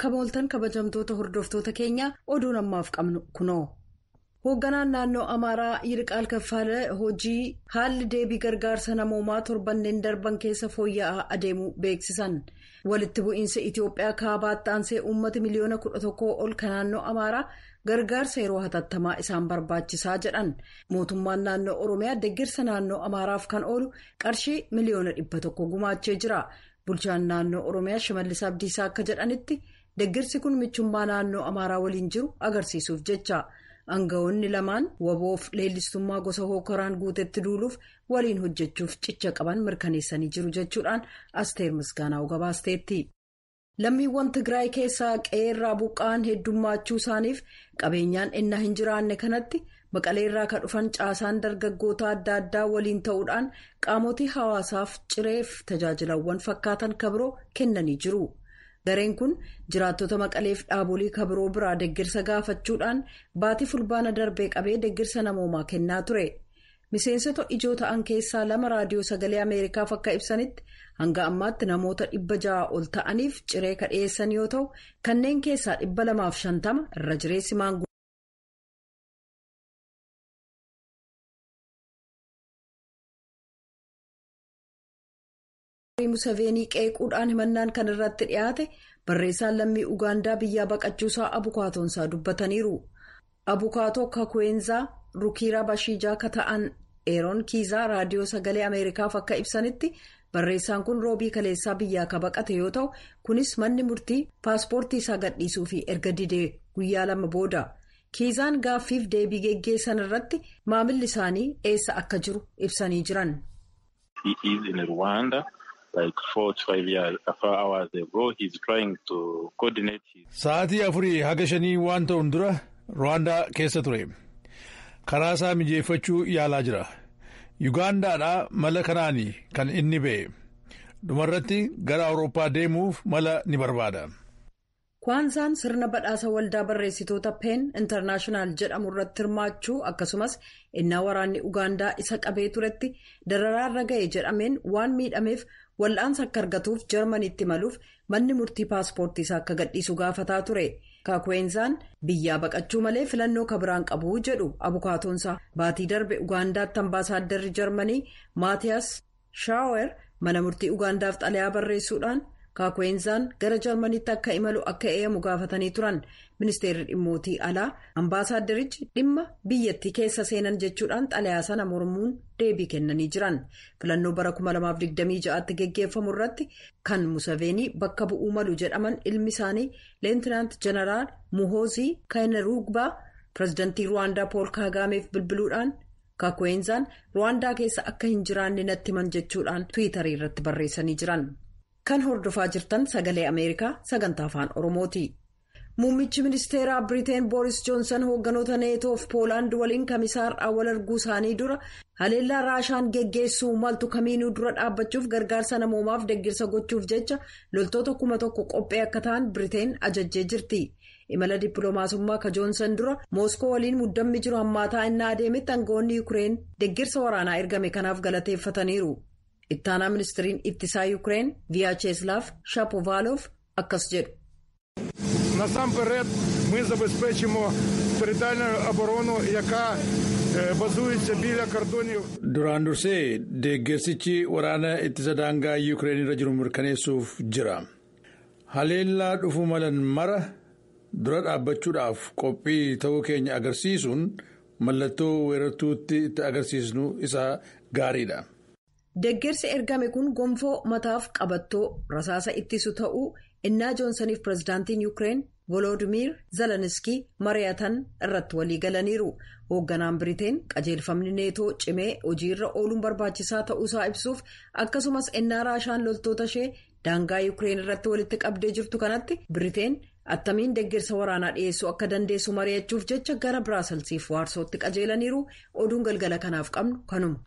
Akka mooltan kabajamtoota hordoftoota keenyaa, oduun ammaaf qabnu kunoo. Hoogganaan naannoo Amaaraa Yilqaal Kaffaala hojii haalli deebii gargaarsa namoomaa torbanneen darban keessa fooyya'aa adeemuu beeksisan. Walitti bu'iinsa Itoophiyaa kaabaatti aansee uummati miliyoona 11 ol kan naannoo Amaaraa gargaarsa yeroo hatattamaa isaan barbaachisaa jedhan. Mootummaan naannoo Oromiyaa deeggarsa naannoo Amaaraaf kan oolu qarshii miliyoona 100 gumaachee jira. Bulchaan naannoo Oromiyaa Shimallis Abdiisaa akka jedhanitti, deeggarsi kun michummaa naannoo Amaaraa waliin jiru agarsiisuuf jecha. Aangawoonni lamaan waboof leellistummaa gosa hookaraan guutetti duuluuf waliin hojjechuuf cicha qaban mirkaneessanii jiru jechuudhaan Asteer Misgaanaa'u gabaasteetti. Lammiiwwan Tigraay keessaa qe'eerraa buqqa'an heddummaachuu isaaniif qabeenyaan ennaa hin jiraanne kanatti, Maqaleerraa kan dhufan caasaan dargaggoota adda addaa waliin ta'uudhaan qaamotii hawaasaaf cireef tajaajilawwan fakkaatan kabiroo kennanii jiru. Gareen kun jiraattota Maqaleef dhaabolii kabiroo biraa deeggarsa gaafachuudhaan baatii Fulbaana darbee qabee deeggarsa namoomaa kennaa ture. Miseensota ijoo ta'an keessaa lama Raadiyoo Sagalee Ameerikaaf akka ibsanitti, hanga ammaatti namoota 600 ol ta'aniif ciree ka dhiyeessan yoo ta'u, kanneen keessaa 250 irra jireessi maanguddoota. Museveenii qeequudhaan himannaan kan irratti dhiyaate barreessaan lammii Ugaandaa biyyaa baqachuusaa abukaatoonsaa dubbataniiru. Abukaatoo Kakwenzaa Rukiiraa Bashiijaa ka ta'an Eeroon Kiizaa Raadiyoo Sagalee Ameerikaaf akka ibsanitti, barreessaan kun Roobii kaleessaa biyyaa ka baqate yoo ta'u, kunis manni murtii paaspoortii isaa gadhiisuu fi erga didee guyyaa 2 booda. Kiizaan gaaffiif deebii geggeessan irratti maamilli isaanii eessa akka jiru ibsanii jiran. He is in Rwanda. Like 4 to 5 years, 4 hours ago, he's trying to coordinate his. Sa'aatii 4 haga 5 waan ta'uun dura Ruwaandaa keessa ture. Karaa isaa mijeeffachuu yaalaa jira. Yugaandaadhaa mala kanaani kan inni ba'e. Dhumarratti gara Awurooppaa deemuuf mala ni barbaada. Kwaansaan sirna badhaasa waldaa barreessitoota Peen Intarnaashinaal jedhamu irratti hirmaachuu, akkasumas innaa waraanni Ugaandaa isa qabee turetti dararaa irra ga'e jedhameen waan miidhameef wal'aansa akka argatuuf Jarmaniitti maluuf manni murtii paaspoortii isaa akka gadhiisu gaafataa ture. Kaakwenzaan biyyaa baqachuu malee filannoo kabiraan qabu jedhu abukaatoonsaa. Baatii darbe Ugaandaatti ambaasaadarri Jarmanii Maatiyaas Shaawer mana murtii Ugaandaaf xalayaa barreessuudhaan Kaakwenzaan gara Jarmaniitti akka imalu akka eeyyamu gaafatanii turan. Ministeerri dhimmootii alaa ambaasaaddarichi dhimma biyyattii keessa seenan jechuudhaan xalayaa sana mormuun deebii kennanii jiran. Filannoo bara 2026tti geggeeffamu irratti kan Museveenii bakka bu'uu malu jedhaman ilmi isaanii Leentinaant Jeneraal Muhoozii Kaayinerugbaa pireezidantii Ruwaandaa Pool Kaagaameef bilbiluudhaan Kaakwenzaan Ruwaandaa keessa akka hin jiraanne natti himan jechuudhaan Tiwiitarii irratti barreessanii jiran. Kan hordofaa jirtan Sagalee Ameerikaa sagantaa Afaan Oromooti. Muummichi ministeeraa Biriteen Booris Joonsan hoogganoota Neetoof Poolaand waliin Kamisaa har'aa wal arguu isaanii dura, haleellaa Raashaan geggeessuu maltu kamiinuu dura dhaabbachuuf gargaarsa namoomaaf deeggarsa gochuuf jecha loltoota 1000 qophee akka ta'an Biriteen ajajjee jirti. Imala dippiloomaasummaa ka Joonsan dura Mooskoo waliin muddammi jiru hammaataa innaa adeemetti, aangawoonni Yukireen deeggarsa waraanaa ergame kanaaf galateeffataniiru. Ittaanaa ministiriin ittisaa Yukireen Viyaacheslaaf Shapovaalof akkas jedhu. Насамперед ми забезпечимо територіальну оборону, яка базується біля кордонів. Duraan dursee deeggarsichi waraana ittisa daangaa Yuukireen irra jiru mirkaneessuuf jira. Haleellaa dhufuu malan mara dura dhaabbachuudhaaf qophii ta'uu keenya agarsiisuun mallattoo weerartuutti itti agarsiisnu isa gaariidha. Deeggarsi ergame kun gonfoo mataaf qabattoo rasaasa ittisu ta'uu innaa Joonsaniif pirezidaantiin Yuukireen Volodimiir Zelenskii mari'atan irratti walii galaniiru. Hoogganaan Biriteen qajeelfamni Neetoo cimee hojiirra ooluun barbaachisaa ta'uusaa ibsuuf, akkasumas innaa Raashaan loltoota ishee daangaa Yuukireen irratti walitti qabdee jirtu kanatti Biriteen attamiin deeggarsa waraanaa dhiyeessuu akka dandeessu mari'achuuf jecha gara Biraaselsiif Waarsootti qajeelaniiru. Oduun galgala kanaaf qabnu kanuma.